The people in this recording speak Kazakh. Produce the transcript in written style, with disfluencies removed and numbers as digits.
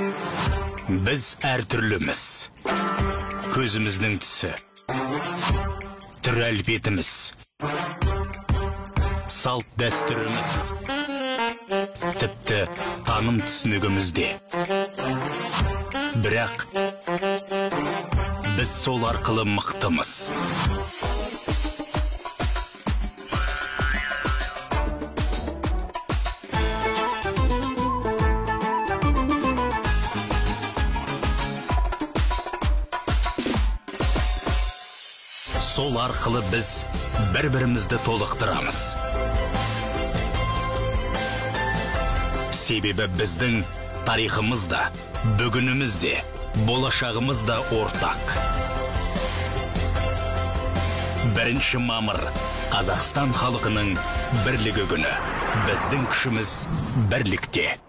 Біз әртүрліміз. Көзіміздің түсі, түр әлпетіміз, салт дәстүріміз, тіпті таным түсінігіміз де. Бірақ біз сол арқылы мықтымыз. Сол арқылы біз бір-бірімізді толықтырамыз. Себебі біздің тарихымыз да, бүгініміз де, болашағымыз да ортақ. 1 мамыр Қазақстан халқының бірлігі күні. Біздің күшіміз бірлікте.